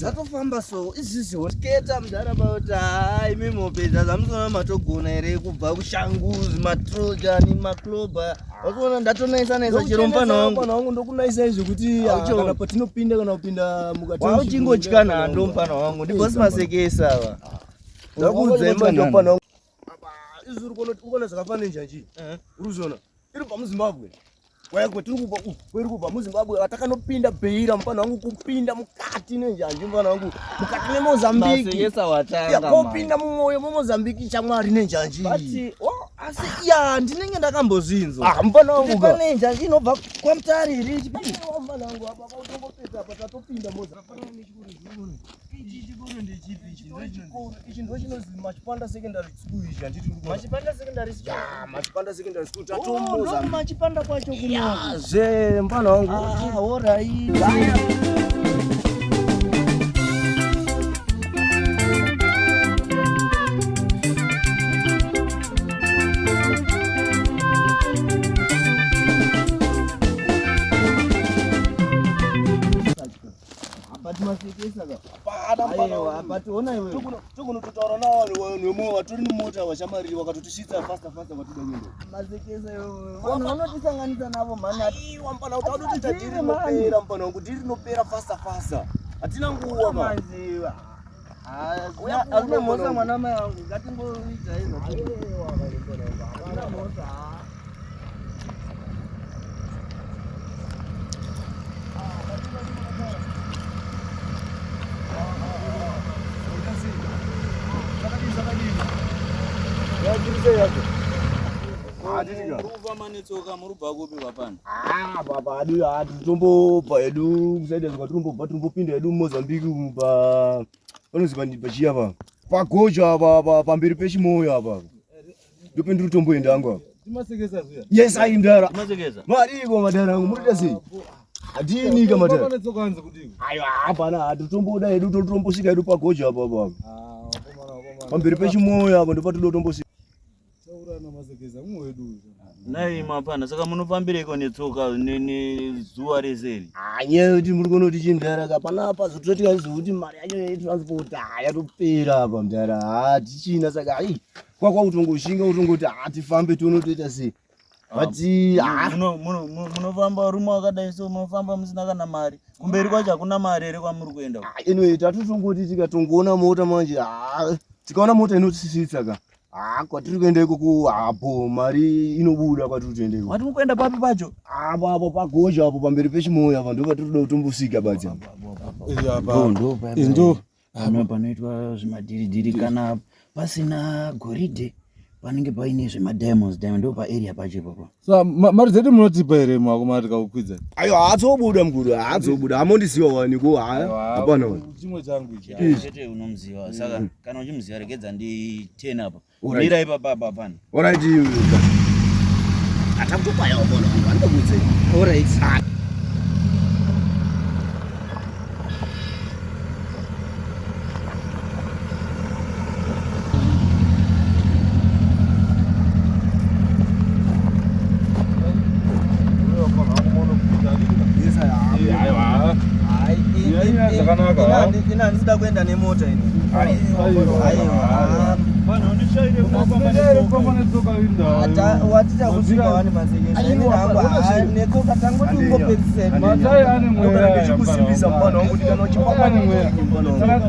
Zvatofamba so izvizvi keta mudhara pakuti haa imi mopedza zvamunoona matogona here kubva kushangu matrojani macloba wakuona ndatonaisa naisa chero mfana wangu mfana wangu ndokunaisa izvo kuti kana patinopinda kana kupinda mukati wauchingotya nhando mfana wangu ndibosi masekesa ava ndakuudza manje mfana wangu apa izvi uri kuona uri kuona zvakafanana njanji uri kuzviona iri kubva muzimbabwe kwetiri kubva kweri kubva muzimbabwe vatakanopinda bheira mufana wangu kupinda mukati nenjanji mufana wangu mukati memozambiki kopinda mumwoyo memozambiki chamwari nenjanji oh, asi ya ndinenge ndakambozvinzwa ah, mufana wangu pane njanji inobva kwamutare here mufana wangu apa pautongopedza apa tatopinda mozambiki ichi ndo chinonzi machipanda secondary school ichi handiti machipanda secondary school ya machipanda secondary school tatomboza oh, machipanda kwacho kuno zve mfana wangu ah alright Tokunototaura navanhu vemwe vatori nemota vashamariri vakatotisvitsa fasta fasta kwatida kuenda. Mazekesa iwewe. Vanhu vanotisanganisa navo mhani. Aiwa mfana kuti vanotiita dhiri rinopera mfana wangu dhiri rinopera fasta fasta. Hatina nguva manje. Hazina mhosva mwana mai wangu ngatingoita izvo. Hazina mhosva. Baba adu atutombobva hedu kusaida zvakatirimbobva tirimbopinda hedu mumozambique pa panozi pachiya pa pagoja apa pamberi pechimoyo apa ndopendiri kutomboenda hangu apa yes ai mdara mariko madara angu murikuita sei hatiinika madara aiwa hapana hatitomboda hedu totombosvika hedu pagoja apo apo apo pamberi pechimoyo apo ndopatoda kutombosvika Nai mapana saka munofambireiko netsoka nezuva rese iri? Ah, nyaya yekuti muri kuona kuti chimdara ka panapa zvototika kuti mari yacho yetransport ah, yatopera apa mdara hatichina saka ai kwakwa kutongoshinga kutongoti ah, tifambe tione toita sei but ah, Munofamba varume wakadai so munofamba musina kana mari. Kumberi kwacho hakuna mari here kwamuri kuenda? Ah, anyway tatotongoti tikatongoona mota manje ah, tikaona mota inotisisitsa ka Ah, kwatiri kuenda ikoko apo mari inobuda kwatiri kutoenda ikoko. Wati mukuenda papi pacho? Apo apo pagoja apo pamberi pechimoyo apa ndipo patiri kuda kutombosvika badzi apa. Ndo ndo pano panoitwa zvimadhiridhiri kana pasina goridhe panenge paine zvemadiamonds diamond ndo paarea pacho ipapo. Sa mari dzedu munotipa here makomana tikakukwidza? Ayo haatsobuda mukuru haatsobuda amondiziva wani ko hapana wani. Chimwe changu ichi. Chete unomuziva saka kana uchimuziva regedza ndi 10 apa. Mira ipapa apa pana. Alright. Atakutopaya wabona wangu andokudze. Alright. kuenda nemota ini. Aiwa. Watita kusvika wani masekesa. Ini hangu netsoka tangoti ungopedziseni. Matai ane mweya. Ndichikusimbisa mfana wangu kuti kana uchifamba Ane mweya.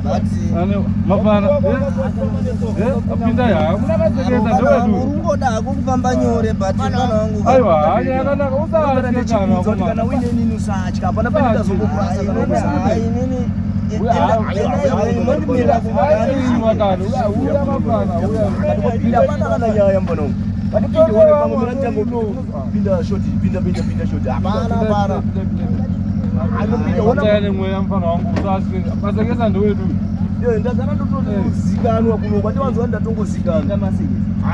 But Ane mafana. Apinda ya. Kuna masekesa ndovedu. urungoda hako kufamba nyore but mfana wangu. Aiwa, hanya yakanaka usatye kana ndechikuudza kuti kana akomana. uine nini usatya hapana pandingazokukurasa kana Inini inini mondimira Aiwa kana uya mafana uya. pinda hapana kana nyaya mfana wangu patipinde one pamwe panatango pinda shoti pinda pinda pinda shoti Hapana hapana. anopinda ona Matai ane mweya mfana wangu usatye. Masekesa ndowedu. Eh, ndagara ndotozikanwa kuno kwandiwanzwa ndatongozikanwa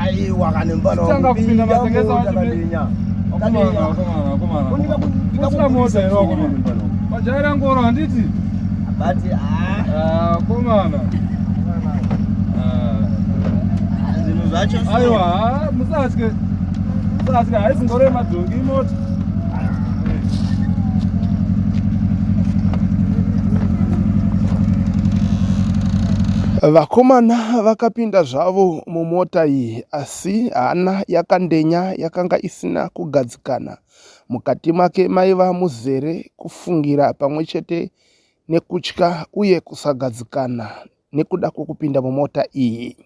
aiwa kane mfana Tanga wangu kupinda masekesa mota wacho kandenya Akomana, akomana, akomana. Usina mota here akomana. Wajaira ngoro handiti? But ah Ah, Akomana. Ah. zvinhu zvacho so. Aiwa, musatye. Musatye, haisi ngoro yemadhongi imota. Vakomana vakapinda zvavo mumota iyi asi hana yakandenya yakanga isina kugadzikana. Mukati make maiva muzere kufungira pamwe chete nekutya uye kusagadzikana nekuda kwekupinda mumota iyi.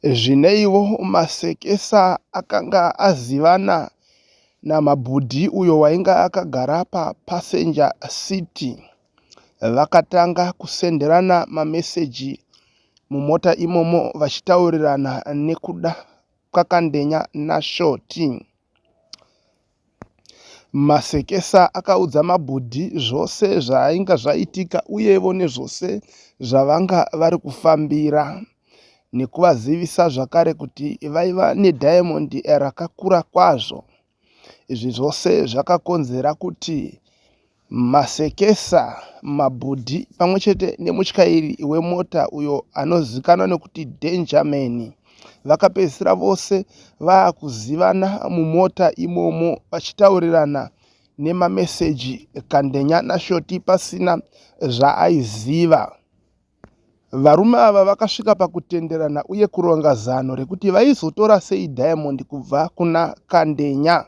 Zvineiwo Masekesa akanga azivana naMabhudhi uyo wainga akagara papassenger seat. Vakatanga kusenderana mameseji mumota imomo vachitaurirana nekuda kwaKandenya naShoti. Masekesa akaudza Mabhudhi zvose zvainga zvaitika uyevo nezvose zvavanga vari kufambira nekuvazivisa zvakare kuti vaiva nedhaimondi rakakura kwazvo. Izvi zvose zvakakonzera kuti Masekesa, Mabhudhi pamwe chete nemutyairi wemota uyo anozikanwa nekuti Danger Man vakapedzisira vose vaakuzivana mumota imomo vachitaurirana nemameseji Kandenya naShoti pasina zvaaiziva. Varume ava vakasvika pakutenderana uye kuronga zano rekuti vaizotora sei Diamond kubva kuna Kandenya.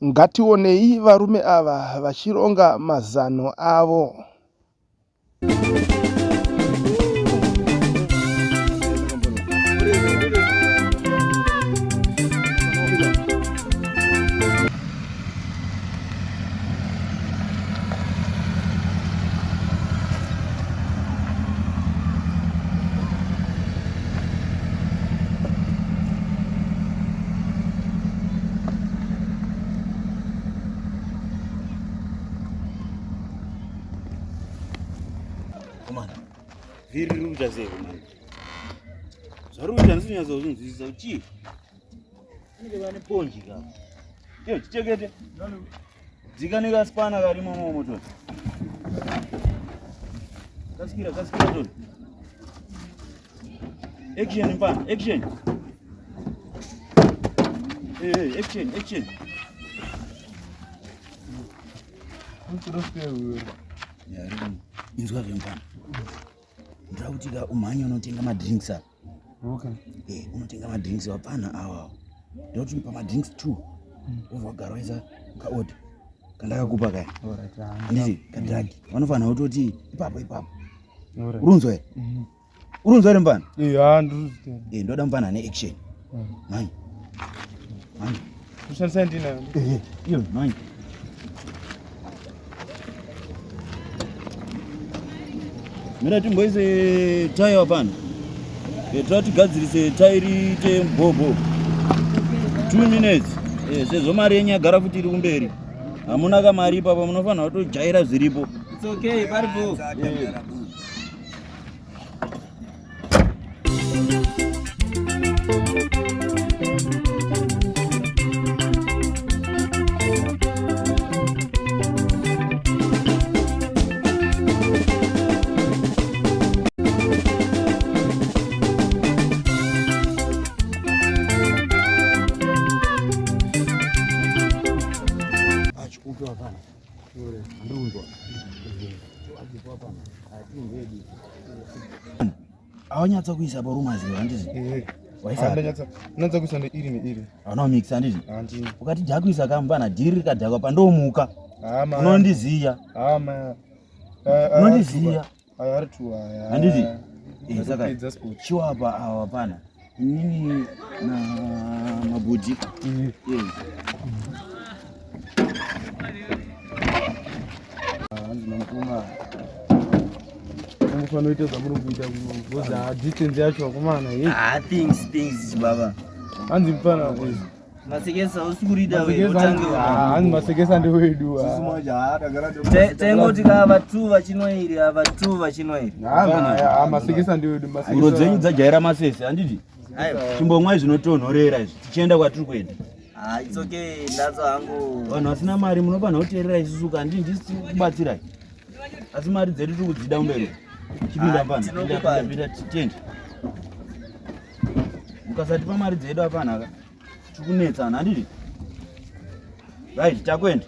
Ngationei varume ava vachironga mazano avo. Komana, vhiri riri kuita sei komana? Zvari kuita handisi kunyatsozvinzwisisa kuti chii? Anenge vane ponji ka. Iyo chichekete. Dzika nekaspana karimo momo toni. Kasikira, kasikira toni. Action mfana, action. Hey, hey, action, action. Inzwa zvemfana. Ndoda kuti ka umhanye unotenga madrinks apa. Okay. Eh, unotenga madrinks wapfana awa. Ndoda kuti pamadrinks 2. Wobva wagara waisa kaorder kandakakupa kaya. Alright. Handiti kadragi. Vanofanira kutoti ipapo ipapo. Alright. Urunzwa here? Urunzwa here mfana? Eh, ndiri Eh, ndoda mfana ane action. Mhanya. Mhanya. kushandisa ndinayo. Eh, iyo mhanya. Mira timboise tai wapana. Eh, toda tigadzirise tai riite bhobho. 2 minutes. Eh, sezvo mari yenyu yagara futi iri kumberi. Hamuna kamari ipapa munofanira kutojaira zviripo. It's okay, paripo. Eh. Awanyatsa kuisa parumaziva handiti? Eh. Waisa. Andanyatsa. Ndanyatsa kuisa neiri neiri. Hauna kumixa handiti? Handini. Ukati dhakuisa kamupana dhiri rikadhakwa pandomuka. Hama. Unondiziya. Hama. Unondiziya. Aya ari tu aya. Handiti? Eh, saka Ndakupedza sport. chiwapa awa pana. Inini na mabhudhi. Eh. Eh. Hanzi namukoma. Munofanira kuita zvamuri kuita because ah distance yacho vakomana. Hey. Ah, things things baba. Hanzi mfana. Masekesa usikurida we Masekesa utange hanzi- ah, hanzi masekesa ndewedu. Isusu ah. manje haa tagara Taingoti ka ava two vachinwa iri ava two vachinwa iri. Ah, ah, masekesa ndewedu Huro dzenyu dzajaira masese handiti? Aiwa. Chimbomwai zvinotonhorera izvi tichienda kwatiri kuenda. Ah, it's okay ndazo hangu. Vanhu vasina mari munofanira kuteerera isusu kandi ndisi kubatsirai. Asi mari dzedu tiri kudzida kumberi. Chipinda Ah, pana. tinokupa. Pinda tende. Mukasatipa mari dzedu apana ka. Tiri kunetsana handiti? Right, takuenda.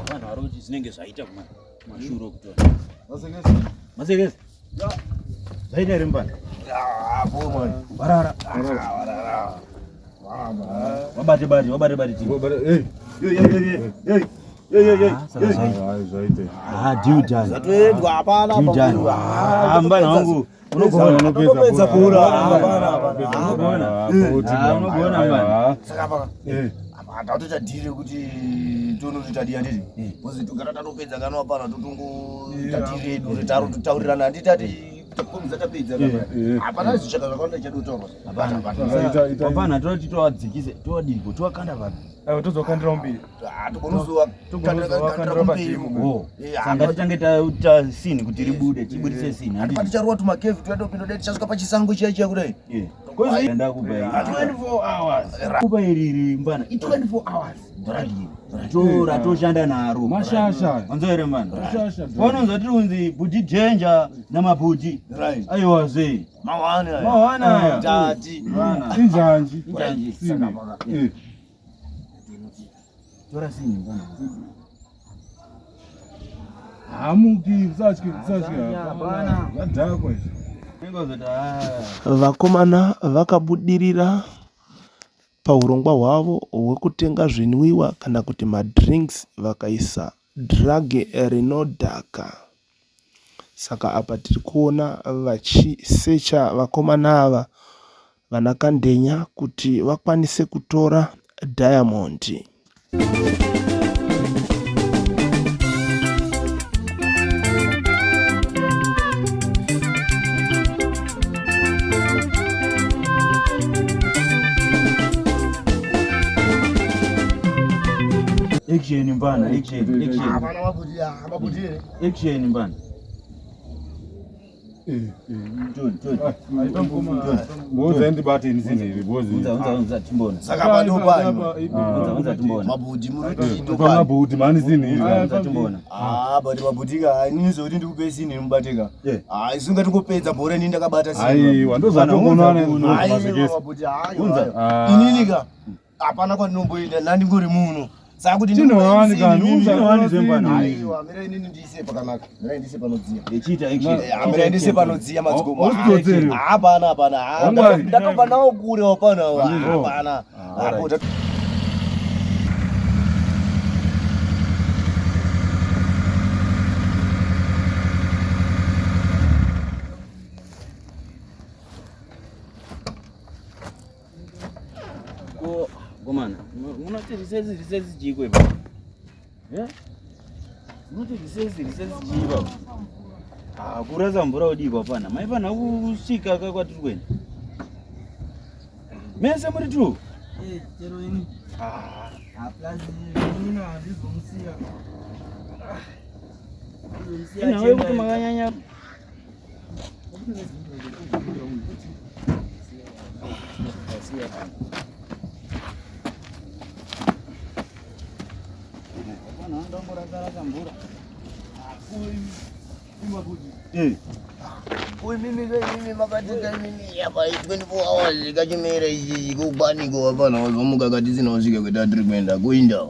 Vanhu vari kuti zvinenge zvaita kumashuro kutora. Masekesa. Zvaita here mupana? Warara. Wabate bate, wabate bate chii. Ah, saka zvaita. Ah, deal done. Zvatoendwa hapana Deal done. Ah, mupana wangu. Unogona. Unopedza bhora. Hapana, hapana. Unogona. Ah, unogona mupana. Saka paka. Apa tatoita dhiri rekuti tonotoita dii handiti? Because togara tatopedza kana wapana totongoita dhiri redu retaro totaurirana handiti tati tapomza tapedza kana. Hapana zvitsvaka zvakawanda chadotaurwa. Hapana hapana. Wapana toti towadzikise, towadiko, towakanda papi. Aiwa tozokandira umbiri. Ah, togonozowa Togonozowa kandira kumberi. Oh. Eh, Saka hapa- ngatitange ta sini kuti ribude, tibudise sini. Handiti? Paticharuwa tumakevhi tuyatopinda dai tichasvika pachisango chiya chiya kudai. Eh. Kozi ndakupa iri. 24 hours. Kupa iri iri mbana. I 24 hours. Tora toshanda naro. Mashasha. Wanzwa here mbana? Mashasha. Paunonzwa tiri kunzi bhudhi danger namabhudhi. Right. Aiwa zve. Mawana aya. Mawana aya. Tati. Bana. Injanji. Injanji. Sini. Eh. Tora sini mbana. Hamuki, usatye, usatye. Hapana. Zvadhakwa izvi. Ingozoti ah. Vakomana vakabudirira pahurongwa hwavo hwekutenga zvinwiwa kana kuti madrinks vakaisa drug rinodhaka. Saka apa tiri kuona vachisecha vakomana ava vana Kandenya kuti vakwanise kutora diamond. Action mbana, action, action. Hapana mabhudhi, ah, mabhudhi here. Action mbana. Eh, eh. Toni, toni. Aita mukoma. Boza ndibate ini sini iri bozi. Unza, unza, unza timbona. Saka pano pano. Unza, unza timbona. Mabhudhi muri kuti Pana ndopani. bhuti mani sini iri. Unza timbona. Ah, but mabhudhi ka inini zoti ndikupe sini mubateka. Eh. Ah, isu ngatingopedza bhora inini ndakabata sini. Aiwa, ndozvatokonana Unza, izvo Aiwa, masekesa. mabhudhi, aiwa, Unza. aiwa. Ah. Inini ka hapana kwandinoomboenda ndandingori muno. Saka kuti Tinohani ndikupe kani, sini, unza Tinohani zvembana. Aiwa, mira inini ndiise pakanaka. Mira ndiise panodziya. Echiita action. Eh, mira ndiise panodziya madzikoma. Ausitotseri. Ah, Hapana, hapana. Ah, Wangwari. Ndakabva nawo kure hapana. Hapana. Alright. Apo, Munoti risesi risesi chiiko ipapo? Eh? Munoti risesi risesi chii ipapo? Ah, kurasa mvura kudii kwapana? Maifanira kusvika ka kwatiri kuenda. Mese muri two? Eh, chero ini. Ah, Ah, plus ini handizomusiya. Handizomusiya inawe kuti achienda. makanyanya Eh. Uyu mimi mimi makatika mimi apa 24 hours kachimera ichi kukwaniko hapana wazomuka katisina kusvika kwetatiri kuenda kuinda.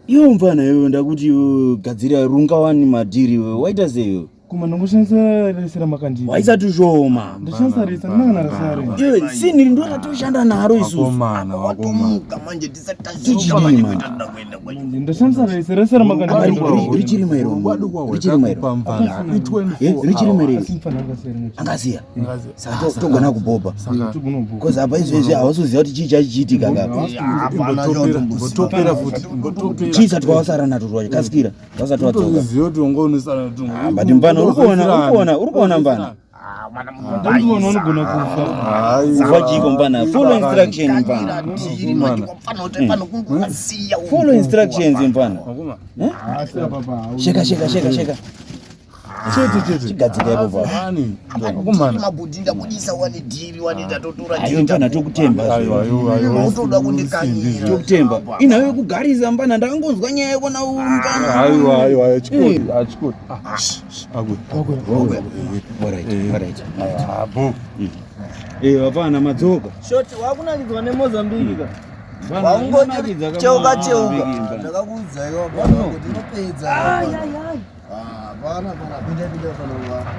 Iwe mfana iwe ndakuti iwe gadzira runga wani madhiri iwe waita sei iwe? Kuma ndongoshandisa rese ramakandipa. Waisa tushoma. Ndoshandisa rese ndinangana rasare. Iwe siniri ndo ratoshanda naro isusu. Vakomana, vakomana. Watomuka manje tisati tasvika manje Tichidima. kwetatida kuenda kwacho. Ndoshandisa rese rese Apa richiri mairo. Richiri mairo. Eh, richiri mairo. Asi mfana angasiya rimwe. Angasiya. Saka togona kubhobha. Togona Because apa izvezvi havasoziva kuti chii chachiitika kapa. Hapana Mbotopera futi mbotopera. Chii chati kwawasara nato twacho kasikira wasati wadzoka. Utoziva kuti wanga unosara nato. Ah, but mfana uri kuona uri kuona uri kuona mfana. Ndikuona unogona kufa. Kufa chiko mfana. Follow instruction mfana. Follow instructions mfana. Asi apa pa. Sheka sheka sheka sheka. Chete chete. Chigadzika ipo pa. Ani. Vakomana. Mabhudhi ndakudisa wane dhiri wane tatotora Ayo mfana tokutemba. Aiwa aiwa aiwa. Utoda kundikanyira. Tokutemba. Inawe yekugarisa mfana ndakangonzwa nyaya yekona mfana. Aiwa aiwa achikoti achikoti. Ah. Agwe. Alright, alright. Ah, bo. Eh, vapana madzoka. Shoti wakunakidzwa neMozambique ka. Mfana, Waungoti inonakidza cheuka kama cheuka. Mozambique, mfana. Ndakakuudza iwe hapana kuti unopedza. Hapana hapana pinda pinda pana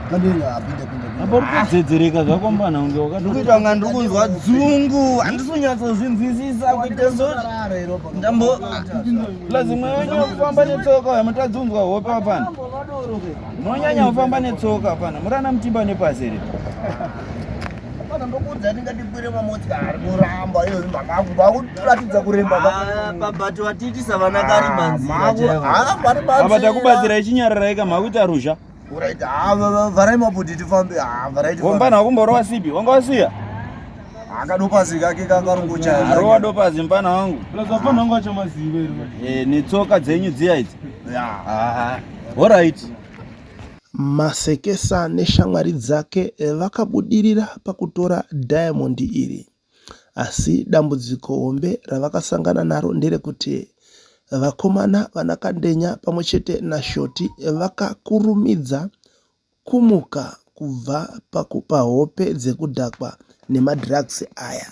kandinga pinda pinda. Apa uri kudzedzereka zvako mfana unge wakati. Ndikuita kunga ndiri kunzwa dzungu handisi kunyatsozvinzwisisa kuita so ndambo Lazima wenye kufamba netsoka uya mutadzunzwa hope hapana. Munonyanya kufamba netsoka hapana. Murana mutimba nepasi here. Pana ndokuudza ndingatikwire mamotikari kuramba iyo makuratidza kuremba pabati watiitisa vana karimanzira Apa takubatsira ichinyararaika makuita ruzha. Vharai mabhudhi tifambe vharai Wombana wakumborova sipi wanga wasiya. akadopasi kake kakarungochaya Arowa dopazi mfana wangu. Plus vafana vangu vachamaziva here. Eh, netsoka dzenyu dziya idzi. Ah, alright. Masekesa neshamwari dzake vakabudirira pakutora diamond iri. Asi dambudziko hombe ravakasangana naro nderekuti vakomana vanaKandenya pamwe chete naShoti vakakurumidza kumuka kubva pahope dzekudhakwa nemadrugs aya.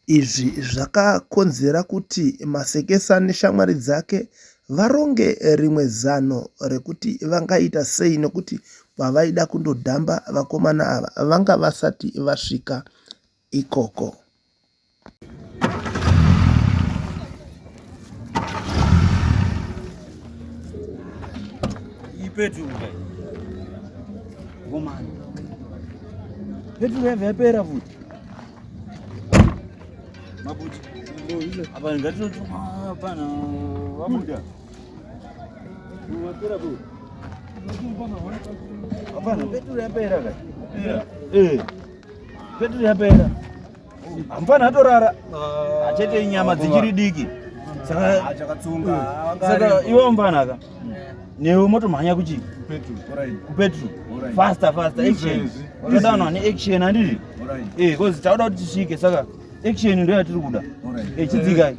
Izvi zvakakonzera kuti Masekesa neshamwari dzake varonge rimwe zano rekuti vangaita sei nekuti kwavaida kundodhamba vakomana ava vanga vasati vasvika ikoko. Ipeturu kai. Ngomani. Peturu yabva yapera futi. Mabuti. Apa ngatitotuma pana vabuda. Vapera bu. Hapana, peturu yapera kai. Eh. Peturu yapera. Mfana atorara. Achete nyama dzichiri diki. Saka saka iwe mfana ka. Newe motomhanya kuchi? Kupetru. Faster faster action. Toda vanhu vane action handiti? Eh, cause tauda kuti tisvike saka action ndo yatiri kuda. Eh, chidzikai.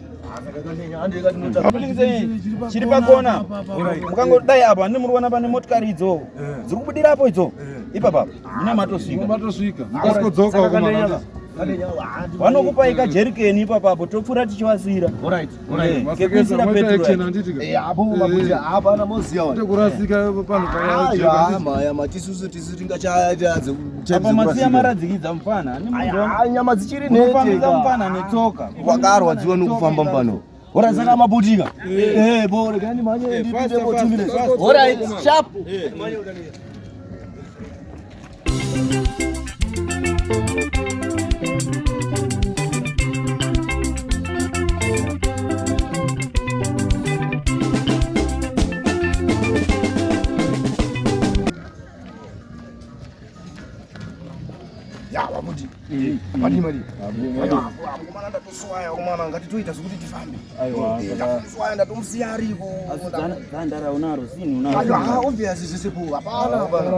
Chiri pakona. Mukangodai apa handiti muri kuona pane motikari idzo. Dziri kubudira apo idzo. Ipapa. Mine matosvika. Matosvika. Mukasikodzoka vakomana. Vanokupai kajerikeni ipapapo topfuura tichivasira. Eh, kekuisira Maita peturu action aya. handiti ka. Apo mabhudhi hapana moziya wani. Kurasika pano Aiwa maya matisusu tisu tingachaita Apa masiya maradzikidza mufana. Ani munhu nyama dzichiri unofambisa nhete. mufana netsoka. Wakarwadziwa nokufamba mfano. Ora saka mabutika. Eh, bo regani manye ndipinde bo 2 minutes. Alright, sharp. Madii madii. Akomana ndatoswaya akomana ngatitoita zvekuti tifambe. Ndatoswaya ndatomusiya ariko. Gandara unaro sini unaro. Ayo ha obvious zvese po. Hapana hapana.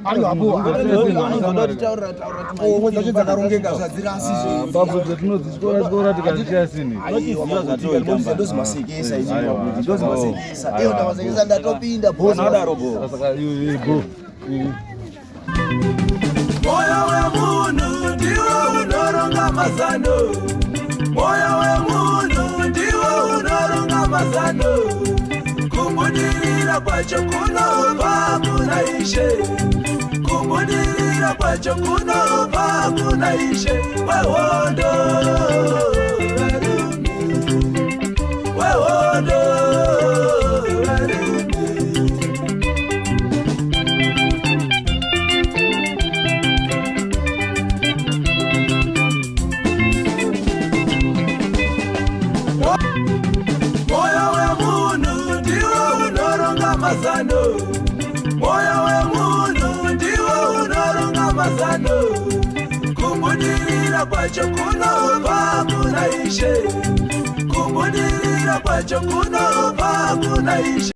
Ayo hapo. Anozoda kutitaurira taura Homwe dzacho dzakarongeka zvadzirasi zve. Mbabvu dzetinodzityora tyora tikazisiya sini. Ndozimasekesa izvi. Ndozimasekesa. Iyo ndamasekesa ndatopinda boss. Unodaro bo. Saka iwe go. Moyo wemunhu ndiwo unoronga mazano. Moyo wemunhu ndiwo unoronga mazano. Kubudirira kwacho kunobva kuna Ishe. Kubudirira kwacho kunobva kuna Ishe wehondo. Varume. Wehondo. Varume. Moyo wemunhu ndiwo unoronga mazano. Moyo wemunhu ndiwo unoronga mazano. Kubudirira kwacho kunobva kuna Ishe. Kubudirira kwacho kunobva kuna Ishe.